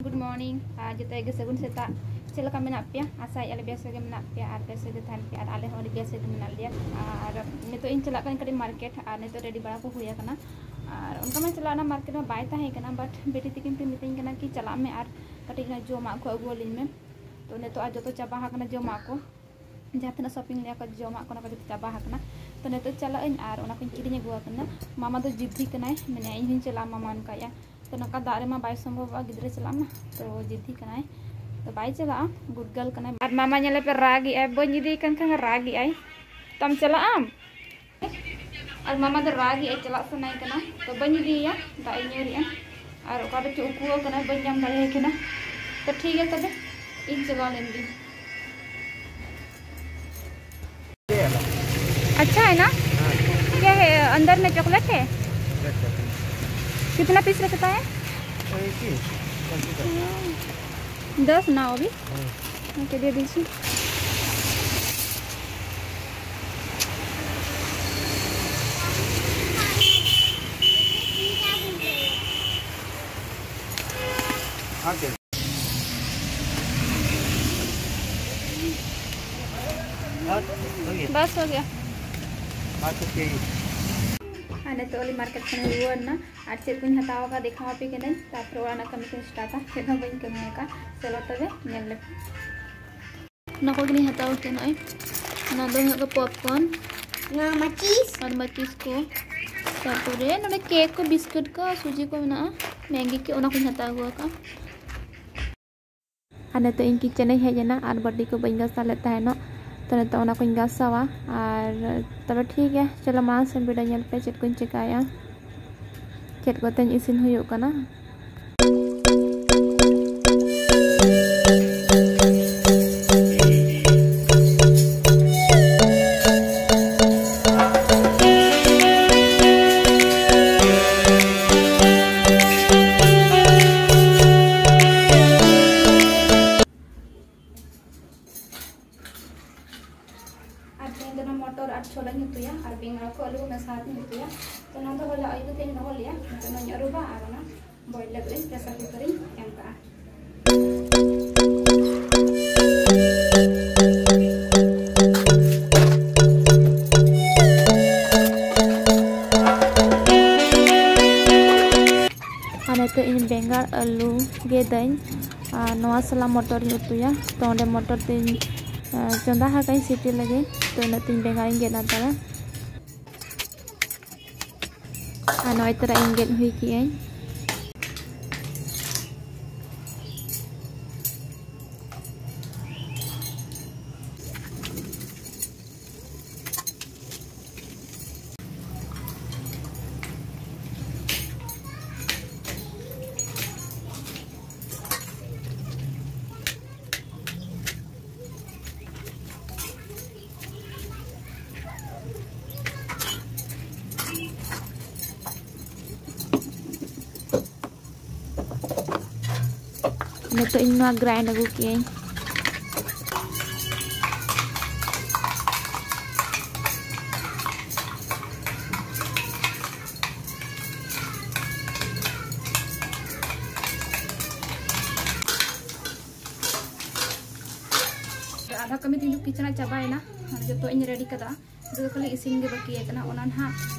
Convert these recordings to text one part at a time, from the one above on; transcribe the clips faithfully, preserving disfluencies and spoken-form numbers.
Good morning, ᱟᱨ ᱡᱚᱛᱚ ᱜᱮ ᱥᱟᱹᱜᱩᱱ ᱥᱮᱛᱟᱜ᱾ ᱪᱮᱫ ᱞᱮᱠᱟ ᱢᱮᱱᱟᱜ ᱯᱮᱭᱟ? ᱟᱥᱟᱭᱮᱫᱼᱟ ᱞᱮ ᱵᱮᱥ ᱜᱮ ᱢᱮᱱᱟᱜ ᱯᱮᱭᱟ ᱟᱨ ᱵᱮᱥ ᱜᱮ ᱛᱟᱦᱮᱱ ᱯᱮ, ᱟᱨ ᱟᱞᱮ ᱦᱚᱸ ᱟᱹᱰᱤ ᱵᱮᱥ ᱜᱮ ᱢᱮᱱᱟᱜ ᱞᱮᱭᱟ᱾ ᱟᱨ ᱱᱤᱛᱚᱜ ᱤᱧ ᱪᱟᱞᱟᱜ ᱠᱟᱱᱟ ᱠᱟᱹᱴᱤᱡ ᱢᱟᱨᱠᱮᱴ, ᱟᱨ ᱱᱤᱛᱚᱜ ᱨᱮᱰᱤ ᱵᱟᱲᱟ ᱠᱚ ᱦᱩᱭ ᱟᱠᱟᱱᱟ᱾ ᱟᱨ ᱚᱱᱠᱟ ᱢᱟ ᱪᱟᱞᱟᱜ ᱨᱮᱱᱟᱜ ᱢᱟᱨᱠᱮᱴ ᱢᱟ ᱵᱟᱭ ᱛᱟᱦᱮᱸ ᱠᱟᱱᱟ, but ᱵᱤᱴᱤ ᱛᱤᱠᱤᱱ ᱠᱤᱱ ᱢᱤᱛᱟᱹᱧ ᱠᱟᱱᱟ ᱠᱤ ᱪᱟᱞᱟᱜ ᱢᱮ ᱟᱨ ᱠᱟᱹᱴᱤᱡ ᱚᱱᱟ ᱡᱚᱢᱟᱜ ᱠᱚ ᱟᱹᱜᱩ ᱟᱹᱞᱤᱧ ᱢᱮ᱾ ᱛᱚ ᱱᱤᱛᱚᱜ ᱟᱨ ᱡᱚᱛᱚ ᱪᱟᱵᱟ ᱟᱠᱟᱱᱟ ᱡᱚᱢᱟᱜ ᱠᱚ, ᱡᱟᱦᱟᱸ ᱛᱤᱱᱟᱹᱜ ᱥᱚᱯᱤᱝ ᱞᱮᱫᱼᱟ ᱠᱚ, ᱡᱚᱢᱟᱜ ᱠᱚ, ᱚᱱᱟ ᱠᱚ ᱡᱚᱛᱚ ᱪᱟᱵᱟ ᱟᱠᱟᱱᱟ᱾ ᱛᱚ ᱱᱤᱛᱚᱜ ᱪᱟᱞᱟᱜ ᱟᱹᱧ ᱟᱨ ᱚᱱᱟ ᱠᱚᱧ ᱠᱤᱨᱤᱧ ᱟᱹᱜᱩ ᱟᱠᱟᱱᱟ᱾ ᱢᱟᱢᱟ ᱫᱚ ᱡᱤᱫᱽᱫᱷᱤ ᱠᱟᱱᱟᱭ, ᱢᱮᱱᱮᱫᱼᱟ ᱤᱧ ᱦᱚᱧ ᱪᱟᱞᱟᱜᱼᱟ, ᱢᱟᱢᱟ ᱚᱱᱠᱟᱭᱮᱫᱼᱟ᱾ ᱛᱚ ᱱᱚᱝᱠᱟ ᱫᱟᱜ ᱨᱮᱢᱟ ᱵᱟᱭ ᱥᱚᱢᱵᱷᱚᱵᱚᱜᱼᱟ ᱜᱤᱫᱽᱨᱟᱹ ᱪᱟᱞᱟᱜ ᱢᱟ, ᱛᱚ ᱡᱤᱫᱽᱫᱷᱤ ᱠᱟᱱᱟᱭ, ᱛᱚ ᱵᱟᱭ ᱪᱟᱞᱟᱜᱼᱟ, good girl ᱠᱟᱱᱟᱭ᱾ ᱟᱨ ᱢᱟᱢᱟ ᱧᱮᱞᱮ ᱯᱮ ᱨᱟᱜ ᱮᱜᱼᱟᱭ, ᱵᱟᱹᱧ ᱤᱫᱤᱭᱮ ᱠᱟᱱ ᱠᱷᱟᱱ ᱨᱟᱜ ᱮᱜᱼᱟᱭ᱾ ᱛᱟᱢ ᱪᱟᱞᱟᱜ ᱟᱢ? ᱟᱨ ᱢᱟᱢᱟ ᱫᱚ ᱨᱟᱜ ᱮᱜᱼᱟᱭ, ᱪᱟᱞᱟᱜ ᱥᱟᱱᱟᱭᱮ ᱠᱟᱱᱟ, ᱛᱚ ᱵᱟᱹᱧ ᱤᱫᱤᱭᱮᱭᱟ, ᱫᱟᱜ ᱮ ᱧᱩᱨᱮᱜᱼᱟ᱾ ᱟᱨ ᱚᱠᱟ ᱨᱮᱪᱚ ᱩᱠᱩ ᱟᱠᱟᱱᱟᱭ, ᱵᱟᱹᱧ ᱧᱟᱢ ᱫᱟᱲᱮᱭᱟᱭ ᱠᱟᱱᱟ᱾ ᱛᱚ ᱴᱷᱤᱠ ᱜᱮᱭᱟ ᱛᱚᱵᱮ, ᱤᱧ ᱪᱟᱞᱟᱣ ᱞᱮᱱ ᱜᱤᱧ᱾ अच्छा है ना? क्या है अंदर में, चॉकलेट है? कितना पीस रखता है? दस ना अभी। ओके, दे दीजिए। बस हो गया। ᱟᱨ ᱱᱤᱛᱚᱜ ᱟᱹᱞᱤᱧ ᱢᱟᱨᱠᱮᱴ ᱠᱷᱚᱱ ᱨᱩᱣᱟᱹᱲ ᱮᱱᱟ, ᱟᱨ ᱪᱮᱫ ᱠᱚᱧ ᱦᱟᱛᱟᱣ ᱟᱠᱟᱫᱟ ᱫᱮᱠᱷᱟᱣ ᱟᱯᱮ ᱠᱟᱹᱱᱟᱹᱧ, ᱛᱟᱨᱯᱚᱨᱮ ᱚᱲᱟᱜ ᱨᱮᱱᱟᱜ ᱠᱟᱹᱢᱤ ᱠᱚᱧ ᱥᱴᱟᱨᱴᱟ᱾ ᱪᱮᱫ ᱦᱚᱸ ᱵᱟᱹᱧ ᱠᱟᱹᱢᱤ ᱟᱠᱟᱫ᱾ ᱪᱚᱞᱚ ᱛᱚᱵᱮ ᱧᱮᱞ ᱞᱮᱯᱮ᱾ ᱚᱱᱟ ᱠᱚᱜᱮᱞᱤᱧ ᱦᱟᱛᱟᱣ ᱠᱮᱫᱟ ᱱᱚᱜᱼᱚᱭ᱾ ᱚᱱᱟ ᱫᱚ ᱦᱩᱭᱩᱜ ᱠᱟᱱᱟ popcorn ᱱᱚᱣᱟ ᱢᱟᱹᱪᱤᱥ᱾ ᱟᱨ ᱢᱟᱹᱪᱤᱥ ᱠᱚ, ᱛᱟᱨᱯᱚᱨᱮ ᱱᱚᱰᱮ ᱠᱮᱠ ᱠᱚ, ᱵᱤᱥᱠᱩᱴ ᱠᱚ, ᱥᱩᱡᱤ ᱠᱚ ᱢᱮᱱᱟᱜᱼᱟ, ᱢᱮᱜᱤ ᱠᱚ, ᱚᱱᱟ ᱠᱚᱧ ᱦᱟᱛᱟᱣ ᱟᱹᱜᱩ ᱟᱠᱟᱫᱼᱟ᱾ ᱟᱨ ᱱᱤᱛᱚᱜ ᱤᱧ ᱠᱤᱪᱮᱱ ᱤᱧ ᱦᱮᱡ ᱮᱱᱟ ᱟᱨ ᱵᱟᱹᱴᱤ ᱠᱚ ᱵᱟᱹᱧ ᱜᱟᱥᱟᱣ ᱞᱮᱫ ᱛᱟᱦᱮᱱᱚᱜ, ᱛᱚ ᱱᱤᱛᱚᱜ ᱚᱱᱟ ᱠᱚᱧ ᱜᱟᱥᱟᱣᱟ᱾ ᱟᱨ ᱛᱚᱵᱮ ᱴᱷᱤᱠ ᱜᱮᱭᱟ, ᱪᱚᱞᱚ ᱢᱟᱲᱟᱝ ᱥᱮᱫ ᱵᱷᱤᱰᱤᱭᱳ ᱧᱮᱞ ᱯᱮ ᱪᱮᱫ ᱠᱚᱧ ᱪᱮᱠᱟᱭᱟ, ᱪᱮᱫ ᱠᱚᱛᱮᱧ ᱤᱥᱤᱱ ᱦᱩᱭᱩᱜ ᱠᱟᱱᱟ᱾ ᱟᱨ ᱛᱮᱦᱮᱧ ᱫᱚ ᱚᱱᱟ ᱢᱚᱴᱚᱨ ᱟᱨ ᱪᱷᱳᱞᱟᱧ ᱩᱛᱩᱭᱟ ᱟᱨ ᱵᱮᱸᱜᱟᱲ ᱠᱚ ᱟᱹᱞᱩ ᱠᱚ ᱢᱮᱥᱟ ᱠᱟᱛᱮᱧ ᱩᱛᱩᱭᱟ᱾ ᱛᱚ ᱱᱚᱣᱟ ᱫᱚ ᱦᱚᱞᱟ ᱟᱹᱭᱩᱵ ᱠᱟᱛᱮᱧ ᱫᱚᱦᱚ ᱞᱮᱜᱼᱟ, ᱱᱤᱛᱚᱜ ᱱᱚᱣᱟᱧ ᱟᱹᱨᱩᱵᱟ ᱟᱨ ᱚᱱᱟ ᱵᱚᱭᱮᱞ ᱞᱟᱹᱜᱤᱫ ᱤᱧ ᱯᱨᱮᱥᱟᱨ ᱠᱩᱠᱟᱨ ᱤᱧ ᱮᱢ ᱠᱟᱜᱼᱟ᱾ ᱜᱮᱫᱟᱹᱧ ᱟᱨ ᱱᱚᱣᱟ ᱥᱟᱞᱟᱜ ᱢᱚᱴᱚᱨ ᱤᱧ ᱩᱛᱩᱭᱟ᱾ ᱛᱚ ᱚᱸᱰᱮ ᱢᱚᱴᱚᱨ ᱛᱤᱧ, ᱟᱸ, ᱪᱚᱸᱫᱟ ᱟᱠᱟᱫᱟᱹᱧ ᱥᱤᱴᱤ ᱞᱟᱹᱜᱤᱫ᱾ ᱛᱚ ᱤᱱᱟᱹᱜ ᱛᱤᱧ ᱵᱮᱸᱜᱟᱲ ᱤᱧ ᱜᱮᱫ ᱦᱟᱛᱟᱲᱟ᱾ ᱟᱨ ᱱᱚᱜᱼᱚᱭ ᱛᱚᱨᱟ ᱤᱧ ᱜᱮᱫ ᱦᱩᱭ ᱠᱮᱜᱼᱟᱹᱧ᱾ ᱱᱤᱛᱚᱜ ᱤᱧ ᱱᱚᱣᱟ grind ᱟᱹᱜᱩ ᱠᱮᱜᱼᱟᱹᱧ᱾ ᱟᱫᱷᱟ ᱠᱟᱹᱢᱤ ᱛᱤᱧ ᱫᱚ ᱠᱤᱪᱮᱱᱟᱜ ᱪᱟᱵᱟᱭᱮᱱᱟ, ᱡᱚᱛᱚ ᱤᱧ ᱨᱮᱰᱤ ᱠᱟᱫᱟ᱾ ᱱᱤᱛᱚᱜ ᱫᱚ ᱠᱷᱟᱹᱞᱤ ᱤᱥᱤᱱ ᱜᱮ ᱵᱟᱹᱠᱤ ᱟᱠᱟᱱᱟ᱾ ᱚᱱᱟ ᱱᱟᱦᱟᱜ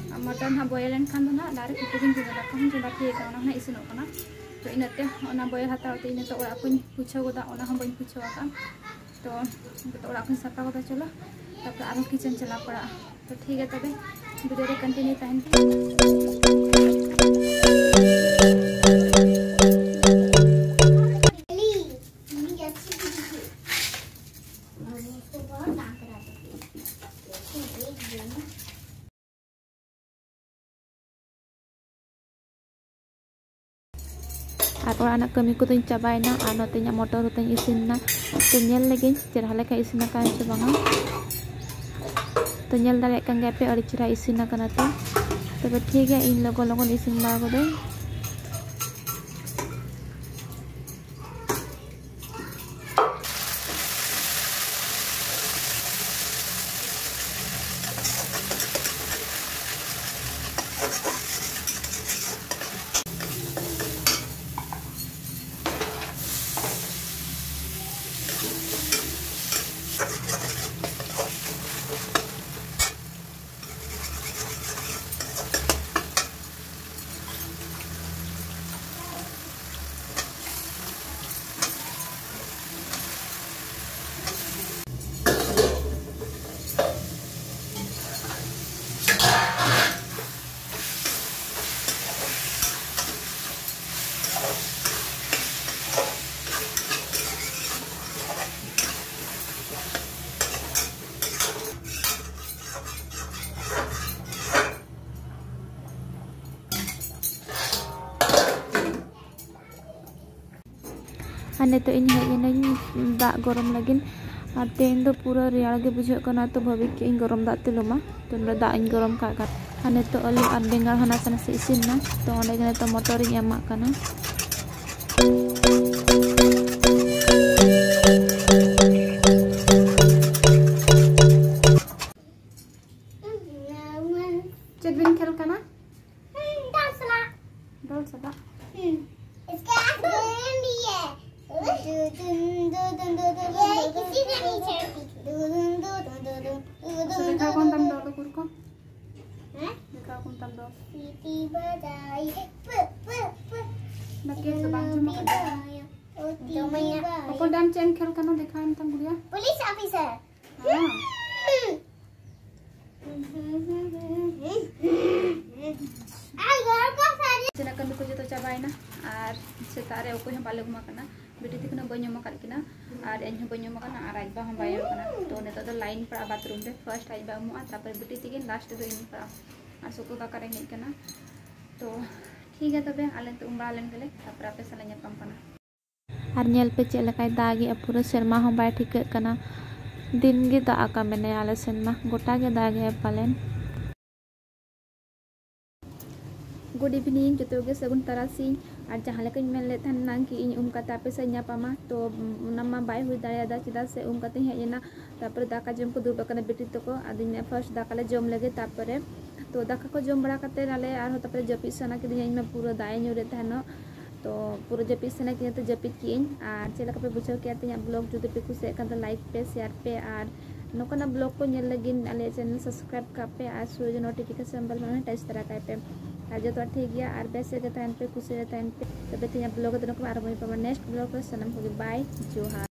ᱢᱚᱴᱚᱨ ᱱᱟᱦᱟᱜ ᱵᱚᱭᱮᱞ ᱞᱮᱱᱠᱷᱟᱱ ᱫᱚ ᱱᱟᱦᱟᱜ direct ᱩᱛᱩ ᱜᱤᱧ ᱪᱚᱸᱫᱟ, ᱫᱟᱠᱟ ᱦᱚᱸᱧ ᱪᱚᱸᱫᱟ ᱴᱷᱤᱠ ᱟᱠᱟᱱᱟ, ᱚᱱᱟ ᱦᱚᱸ ᱱᱟᱦᱟᱜ ᱤᱥᱤᱱᱚᱜ ᱠᱟᱱᱟ᱾ ᱛᱚ ᱤᱱᱟᱹᱛᱮ ᱚᱱᱟ ᱵᱚᱭᱮᱞ ᱦᱟᱛᱟᱲ ᱛᱮ ᱤᱧ ᱱᱤᱛᱚᱜ ᱚᱲᱟᱜ ᱠᱚᱧ ᱯᱩᱪᱷᱟᱹᱣ ᱜᱚᱫᱟ, ᱚᱱᱟ ᱦᱚᱸ ᱵᱟᱹᱧ ᱯᱩᱪᱷᱟᱹᱣ ᱟᱠᱟᱫᱼᱟ᱾ ᱛᱚ ᱱᱤᱛᱚᱜ ᱚᱲᱟᱜ ᱠᱚᱧ ᱥᱟᱯᱷᱟ ᱜᱚᱫᱟ, ᱪᱚᱞᱚ ᱛᱟᱨᱯᱚᱨᱮ ᱟᱨᱦᱚᱸ ᱠᱤᱪᱮᱱ ᱪᱟᱞᱟᱣ ᱯᱟᱲᱟᱜᱼᱟ᱾ ᱛᱚ ᱴᱷᱤᱠ ᱜᱮᱭᱟ ᱛᱚᱵᱮ, video ᱨᱮ continue ᱛᱟᱦᱮᱱ ᱯᱮ᱾ ᱟᱨ ᱚᱲᱟᱜ ᱨᱮᱱᱟᱜ ᱠᱟᱹᱢᱤ ᱠᱚᱫᱚᱧ ᱪᱟᱵᱟᱭᱮᱱᱟ ᱟᱨ ᱱᱚᱛᱮ ᱤᱧᱟᱹᱜ ᱢᱚᱴᱚᱨ ᱦᱚᱸᱛᱟᱧ ᱤᱥᱤᱱ ᱮᱱᱟ᱾ ᱛᱚ ᱧᱮᱞ ᱞᱮᱜᱤᱧ ᱪᱮᱨᱦᱟ ᱞᱮᱠᱟ ᱤᱥᱤᱱ ᱟᱠᱟᱱ ᱪᱚ ᱵᱟᱝᱟ᱾ ᱛᱚ ᱧᱮᱞ ᱫᱟᱲᱮᱭᱟᱜ ᱠᱟᱱ ᱜᱮᱭᱟ ᱯᱮ ᱟᱹᱰᱤ ᱪᱮᱨᱦᱟ ᱤᱥᱤᱱ ᱟᱠᱟᱱᱟ᱾ ᱛᱚ ᱛᱚᱵᱮ ᱴᱷᱤᱠ ᱜᱮᱭᱟ, ᱤᱧ ᱞᱚᱜᱚᱱ ᱞᱚᱜᱚᱱ ᱤᱥᱤᱱ ᱵᱟᱲᱟ ᱜᱚᱫᱟᱹᱧ᱾ ᱟᱨ ᱱᱤᱛᱚᱜ ᱤᱧ ᱦᱮᱡ ᱮᱱᱟᱹᱧ ᱫᱟᱜ ᱜᱚᱨᱚᱢ ᱞᱟᱹᱜᱤᱫ᱾ ᱟᱨ ᱛᱮᱦᱮᱧ ᱫᱚ ᱯᱩᱨᱟᱹ ᱨᱮᱭᱟᱲ ᱜᱮ ᱵᱩᱡᱷᱟᱹᱜ ᱠᱟᱱᱟ, ᱛᱚ ᱵᱷᱟᱹᱵᱤ ᱠᱮᱫ ᱟᱹᱧ ᱜᱚᱨᱚᱢ ᱫᱟᱜ ᱛᱮ ᱞᱩᱢᱟ, ᱛᱚ ᱱᱚᱰᱮ ᱫᱟᱜ ᱤᱧ ᱜᱚᱨᱚᱢ ᱠᱟᱜ ᱠᱟᱱᱟ᱾ ᱟᱨ ᱱᱤᱛᱚᱜ ᱟᱹᱞᱩ ᱟᱨ ᱵᱮᱸᱜᱟᱲ ᱦᱚᱸ ᱱᱟᱥᱮ ᱱᱟᱥᱮ ᱤᱥᱤᱱ ᱮᱱᱟ, ᱛᱚ ᱚᱸᱰᱮ ᱜᱮ ᱱᱤᱛᱚᱜ ᱢᱚᱴᱚᱨ ᱤᱧ ᱮᱢᱟᱜ ᱠᱟᱱᱟ᱾ ᱪᱮᱫ ᱵᱤᱱ ᱠᱷᱮᱞ ᱠᱟᱱᱟ? ᱰᱚᱞ ᱥᱟᱞᱟᱜ᱾ ᱰᱚᱞ ᱥᱟᱞᱟᱜ? ᱦᱩᱸ᱾ इसके हाथ में भी है। ये किसी ने नहीं छेड़ा। ᱟᱪᱪᱷᱟ, ᱫᱮᱠᱷᱟᱣ ᱠᱚ ᱛᱟᱢ ᱰᱚᱞ ᱩᱠᱩᱨ ᱠᱚ᱾ ᱦᱮᱸ? ᱫᱮᱠᱷᱟᱣ ᱠᱚ ᱛᱟᱢ ᱰᱚᱞ᱾ ᱥᱤᱴᱤ ᱵᱟᱡᱟᱭ, ᱯᱩ, ᱯᱩ, ᱯᱩ᱾ ᱵᱟᱠᱤ ᱫᱚ ᱵᱟᱝ ᱡᱚᱢ ᱟᱠᱟᱫᱟ᱾ ᱡᱚᱢᱟᱭᱟ᱾ ᱚᱠᱚᱭ ᱰᱟᱱ ᱪᱮᱫ ᱮᱢ ᱠᱷᱮᱞ ᱠᱟᱱᱟ? ᱫᱮᱠᱷᱟᱣ ᱮᱢ ᱛᱟᱢ ᱜᱩᱲᱤᱭᱟ᱾ Police officer. ᱦᱮᱸ᱾ ᱟᱨ ᱜᱚᱲ ᱠᱚ ᱥᱟᱹᱨᱤ᱾ ᱡᱮᱱᱟ ᱠᱟᱹᱢᱤ ᱠᱚ ᱡᱚᱛᱚ ᱪᱟᱵᱟᱭᱮᱱᱟ ᱟᱨ ᱥᱮᱛᱟᱜ ᱨᱮ ᱚᱠᱚᱭ ᱦᱚᱸ ᱵᱟᱞᱮ ᱩᱢ ᱟᱠᱟᱱᱟ᱾ ᱵᱤᱴᱤ ᱛᱤᱠᱤᱱ ᱦᱚᱸ ᱵᱟᱹᱧ ᱩᱢ ᱟᱠᱟᱫ ᱠᱤᱱᱟ ᱟᱨ ᱤᱧ ᱦᱚᱸ ᱵᱟᱹᱧ ᱩᱢ ᱟᱠᱟᱱᱟ ᱟᱨ ᱟᱡ ᱵᱟ ᱦᱚᱸ ᱵᱟᱭ ᱩᱢ ᱟᱠᱟᱱᱟ᱾ ᱛᱚ ᱱᱤᱛᱚᱜ ᱫᱚ ᱞᱟᱭᱤᱱ ᱯᱟᱲᱟᱜᱼᱟ ᱵᱟᱛᱷᱨᱩᱢ ᱨᱮ, ᱯᱷᱟᱨᱥᱴ ᱟᱡ ᱵᱟ ᱩᱢᱩᱜᱼᱟ, ᱛᱟᱨᱯᱚᱨᱮ ᱵᱤᱴᱤ ᱛᱤᱠᱤᱱ, ᱞᱟᱥᱴ ᱨᱮᱫᱚ ᱤᱧ ᱯᱟᱲᱟᱜᱼᱟ᱾ ᱟᱨ ᱥᱩᱠᱩ ᱫᱟᱠᱟ ᱨᱮᱸᱜᱮᱡ ᱠᱟᱱᱟ, ᱛᱚ ᱴᱷᱤᱠ ᱜᱮᱭᱟ, ᱛᱚᱵᱮ ᱟᱞᱮ ᱱᱤᱛᱚᱜ ᱩᱢ ᱵᱟᱲᱟ ᱞᱮᱱ ᱜᱮᱞᱮ, ᱛᱟᱨᱯᱚᱨᱮ ᱟᱯᱮ ᱥᱟᱞᱟᱜ ᱧᱟᱯᱟᱢ ᱠᱟᱱᱟ᱾ ᱟᱨ ᱧᱮᱞ ᱯᱮ ᱪᱮᱫ ᱞᱮᱠᱟᱭ ᱫᱟᱜᱮᱜᱼᱟ, ᱯᱩᱨᱟᱹ ᱥᱮᱨᱢᱟ ᱦᱚᱸ ᱵᱟᱭ ᱴᱷᱤᱠᱟᱹᱜ ᱠᱟᱱᱟ᱾ ᱫᱤᱱ ᱜᱮ ᱫᱟᱜ ᱟᱠᱟ ᱢᱮᱱᱟᱭᱟ ᱟᱞᱮ ᱥᱮᱱ ᱢᱟ, ᱜᱚᱴᱟ ᱜᱮ ᱫᱟᱜᱮᱜᱼᱟᱭ ᱯᱟᱞᱮᱱ᱾ ᱜᱩᱰ ᱤᱵᱷᱤᱱᱤᱝ ᱡᱚᱛᱚ ᱜᱮ, ᱥᱟᱹᱜᱩᱱ ᱛᱟᱨᱟᱥᱤᱧ᱾ ᱟᱨ ᱡᱟᱦᱟᱸ ᱞᱮᱠᱟᱧ ᱢᱮᱱ ᱞᱮᱫ ᱛᱟᱦᱮᱱᱟ ᱠᱤ ᱤᱧ ᱩᱢ ᱠᱟᱛᱮ ᱟᱯᱮ ᱥᱟᱶ ᱧᱟᱯᱟᱢᱟ, ᱛᱚ ᱚᱱᱟ ᱢᱟ ᱵᱟᱭ ᱦᱩᱭ ᱫᱟᱲᱮᱭᱟᱫᱟ, ᱪᱮᱫᱟᱜ ᱥᱮ ᱩᱢ ᱠᱟᱛᱮᱧ ᱦᱮᱡ ᱮᱱᱟ, ᱛᱟᱨᱯᱚᱨᱮ ᱫᱟᱠᱟ ᱡᱚᱢ ᱠᱚ ᱫᱩᱲᱩᱵ ᱟᱠᱟᱱᱟ ᱵᱤᱴᱤ ᱛᱟᱠᱚ᱾ ᱟᱫᱚᱧ ᱢᱮᱱᱟ ᱯᱷᱟᱨᱥᱴ ᱫᱟᱠᱟ ᱞᱮ ᱡᱚᱢ ᱞᱮᱜᱮ, ᱛᱟᱨᱯᱚᱨᱮ ᱛᱚ ᱫᱟᱠᱟ ᱠᱚ ᱡᱚᱢ ᱵᱟᱲᱟ ᱠᱟᱛᱮ ᱟᱞᱮ ᱟᱨᱦᱚᱸ ᱛᱟᱨᱯᱚᱨᱮ ᱡᱟᱹᱯᱤᱫ ᱥᱟᱱᱟ ᱠᱤᱫᱤᱧᱟ, ᱤᱧ ᱢᱟ ᱯᱩᱨᱟᱹ ᱫᱟᱜ ᱤᱧ ᱧᱩᱨᱮᱫ ᱛᱟᱦᱮᱱᱚᱜ᱾ ᱛᱚ ᱯᱩᱨᱟᱹ ᱡᱟᱹᱯᱤᱫ ᱥᱟᱱᱟ ᱠᱤᱫᱤᱧᱟ, ᱛᱚ ᱡᱟᱹᱯᱤᱫ ᱠᱮᱜ ᱟᱹᱧ᱾ ᱟᱨ ᱪᱮᱫ ᱞᱮᱠᱟ ᱯᱮ ᱵᱩᱡᱷᱟᱹᱣ ᱠᱮᱜᱼᱟ ᱛᱮᱦᱮᱧᱟᱜ ᱵᱞᱚᱜ? ᱡᱩᱫᱤ ᱯᱮ ᱠᱩᱥᱤᱭᱟᱜ ᱠᱷᱟᱱ ᱫᱚ ᱞᱟᱭᱤᱠ ᱯᱮ, ᱥᱮᱭᱟᱨ ᱯᱮ, ᱟᱨ ᱱᱚᱝᱠᱟᱱᱟᱜ ᱵᱞᱚᱜ ᱠᱚ ᱧᱮᱞ ᱞᱟᱹᱜᱤᱫ ᱟᱞᱮᱭᱟᱜ ᱪᱮᱱᱮᱞ ᱥᱟᱵᱥᱠᱨᱟᱭᱤᱵ ᱠᱟᱜ ᱯᱮ ᱟᱨ ᱥᱩᱨ ᱨᱮ ᱱᱳᱴᱤᱯᱷᱤᱠᱮᱥᱚᱱ ᱵᱮᱞ ᱢᱟᱱᱮ ᱴᱟᱪ ᱛᱟᱨᱟ ᱠᱟᱭ ᱯᱮ᱾ ᱟᱨ ᱡᱚᱛᱚᱣᱟᱜ ᱴᱷᱤᱠ ᱜᱮᱭᱟ, ᱟᱨ ᱵᱮᱥ ᱨᱮᱜᱮ ᱛᱟᱦᱮᱱ ᱯᱮ, ᱠᱩᱥᱤ ᱨᱮ ᱛᱟᱦᱮᱱ ᱯᱮ᱾ ᱛᱚᱵᱮ ᱛᱮᱦᱮᱧᱟᱜ ᱵᱞᱚᱜ ᱫᱚ ᱱᱚᱝᱠᱟ, ᱟᱨ ᱵᱚᱱ ᱧᱟᱯᱟᱢᱟ ᱱᱮᱠᱥᱴ ᱵᱞᱚᱜ ᱨᱮ᱾ ᱥᱟᱱᱟᱢ ᱠᱚᱜᱮ ᱵᱟᱭ, ᱡᱚᱦᱟᱨ᱾